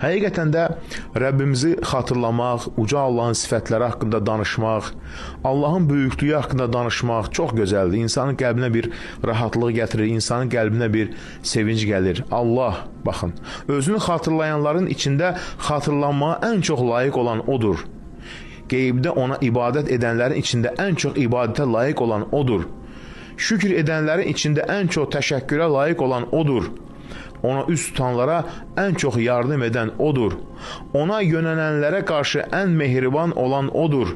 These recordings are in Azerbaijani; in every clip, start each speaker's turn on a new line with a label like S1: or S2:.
S1: Həqiqətən də Rəbbimizi xatırlamaq, uca Allahın sifətləri haqqında danışmaq, Allahın böyüklüyü haqqında danışmaq çox gözəldir. İnsanın qəlbinə bir rahatlıq gətirir, insanın qəlbinə bir sevinc gəlir. Allah, baxın, özünü xatırlayanların içində xatırlanmağa ən çox layiq olan odur. Qeybdə ona ibadət edənlərin içində ən çox ibadətə layiq olan odur. Şükür edənlərin içində ən çox təşəkkürə layiq olan odur. Ona üz tutanlara ən çox yardım edən odur. Ona yönələnlərə qarşı ən mehriban olan odur.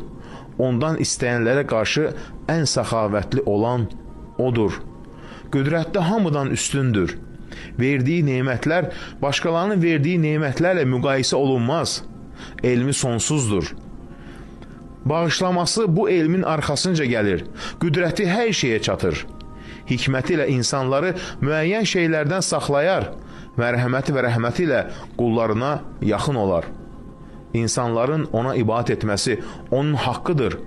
S1: Ondan istəyənlərə qarşı ən səxavətli olan odur. Qüdrətdə hamıdan üstündür. Verdiyi nemətlər başqalarının verdiyi nemətlərlə müqayisə olunmaz. Elmi sonsuzdur. Bağışlaması bu elmin arxasınca gəlir. Qüdrəti hər şeyə çatır. Hikməti ilə insanları müəyyən şeylərdən saxlayar, mərhəməti və rəhməti ilə qullarına yaxın olar. İnsanların ona ibadət etməsi onun haqqıdır.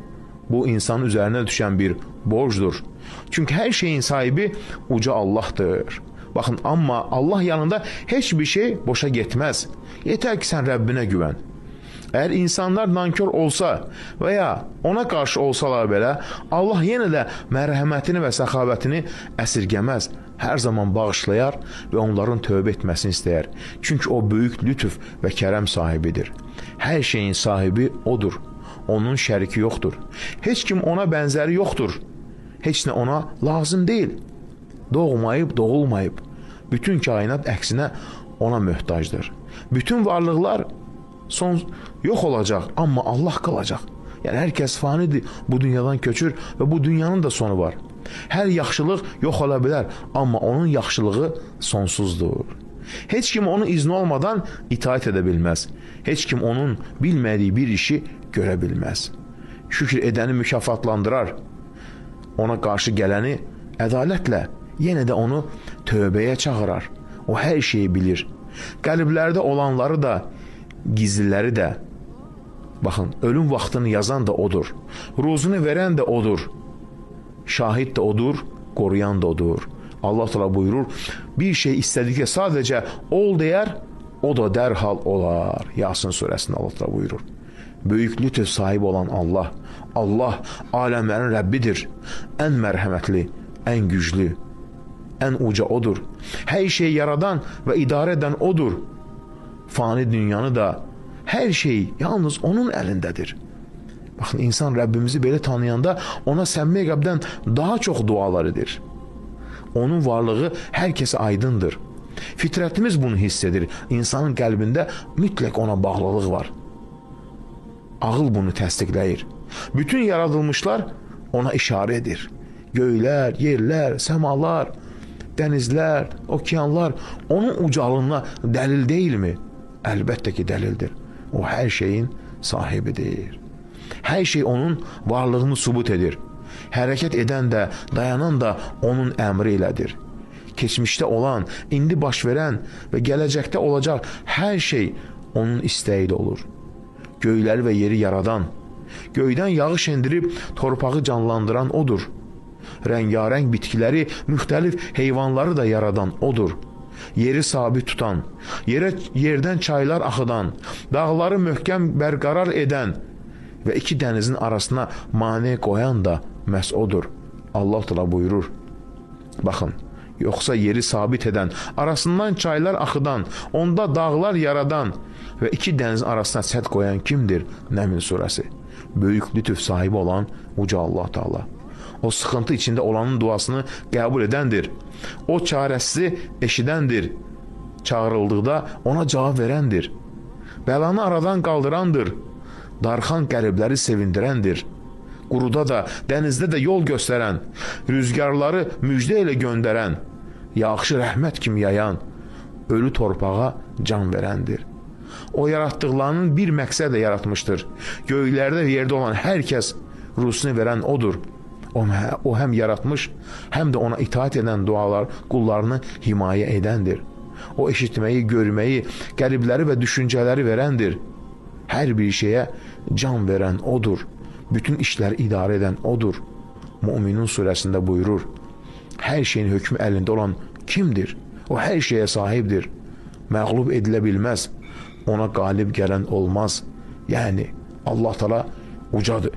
S1: Bu, insanın üzərinə düşən bir borcdur. Çünki hər şeyin sahibi uca Allahdır. Baxın, amma Allah yanında heç bir şey boşa getməz. Yetər ki, sən Rəbbinə güvən. Əgər insanlar nankör olsa və ya ona qarşı olsalar belə, Allah yenə də mərhəmətini və səxavətini əsirgəməz, hər zaman bağışlayar və onların tövbə etməsini istəyər. Çünki o böyük lütf və kərəm sahibidir. Hər şeyin sahibi odur. Onun şəriki yoxdur. Heç kim ona bənzəri yoxdur. Heç nə ona lazım deyil. Doğmayıb, doğulmayıb. Bütün kainat əksinə ona möhtacdır. Bütün varlıqlar son yox olacaq, amma Allah qalacaq. Yəni hər kəs fanidir, bu dünyadan köçür və bu dünyanın da sonu var. Hər yaxşılıq yox ola bilər, amma onun yaxşılığı sonsuzdur. Heç kim onun izni olmadan itaət edə bilməz. Heç kim onun bilmədiyi bir işi görə bilməz. Şükür edəni mükafatlandırar. Ona qarşı gələni ədalətlə, yenə də onu tövbəyə çağırar. O hər şeyi bilir. Qəlblərdə olanları da, gizliləri də, baxın, ölüm vaxtını yazan da odur, ruzunu verən də odur, şahid də odur, qoruyan da odur. Allah Teala buyurur, bir şey istədikdə sadəcə ol deyər, o da dərhal olar. Yasin surəsində Allah Teala buyurur. Böyük lütf sahibi olan Allah, Allah aləmlərin Rəbbidir, ən mərhəmətli, ən güclü, ən uca odur. Hər şeyi yaradan və idarə edən odur. Fani dünyanı da, hər şey yalnız onun əlindədir. Baxın, insan Rəbbimizi belə tanıyanda ona səmimi qəlbdən daha çox dualar edir. Onun varlığı hər kəsə aydındır. Fitrətimiz bunu hiss edir. İnsanın qəlbində mütləq ona bağlılıq var. Ağıl bunu təsdiqləyir. Bütün yaradılmışlar ona işarə edir. Göylər, yerlər, səmalar, dənizlər, okeanlar onun ucalığına dəlil deyilmi? Əlbəttə ki, dəlildir. O, hər şeyin sahibidir. Hər şey onun varlığını sübut edir. Hərəkət edən də, dayanan da onun əmri ilədir. Keçmişdə olan, indi baş verən və gələcəkdə olacaq hər şey onun istəyi ilə olur. Göyləri və yeri yaradan, göydən yağış endirib torpağı canlandıran odur. Rəngarəng bitkiləri, müxtəlif heyvanları da yaradan odur. Yeri sabit tutan, yerdən çaylar axıdan, dağları möhkəm bərqərar edən və iki dənizin arasına mane qoyan da məhz odur. Allah Teala buyurur. Baxın, yoxsa yeri sabit edən, arasından çaylar axıdan, onda dağlar yaradan və iki dənizin arasına sədd qoyan kimdir? Nəml surəsi. Böyük lütf sahibi olan uca Allah Teala. O sıxıntı içində olanın duasını qəbul edəndir. O çarəsizi eşidəndir. Çağırıldıqda ona cavab verəndir. Bəlanı aradan qaldırandır. Darxan qəribləri sevindirəndir. Quruda da, dənizdə də yol göstərən, rüzgarları müjdə ilə göndərən, yağışı rəhmət kimi yayan, ölü torpağa can verəndir. O yaratdıqlarının bir məqsədlə yaratmışdır. Göylərdə və yerdə olan hər kəs ruhsunu verən odur. O həm yaratmış, həm də ona itaat edən dualar qullarını himayə edəndir. O eşitməyi, görməyi, qəlbləri və düşüncələri verəndir. Hər bir şeyə can verən odur. Bütün işləri idarə edən odur. Müminun surəsində buyurur, hər şeyin hökmü əlində olan kimdir? O hər şeyə sahibdir. Məğlub edilə bilməz. Ona qalib gələn olmaz. Yəni Allah Taala ucadır.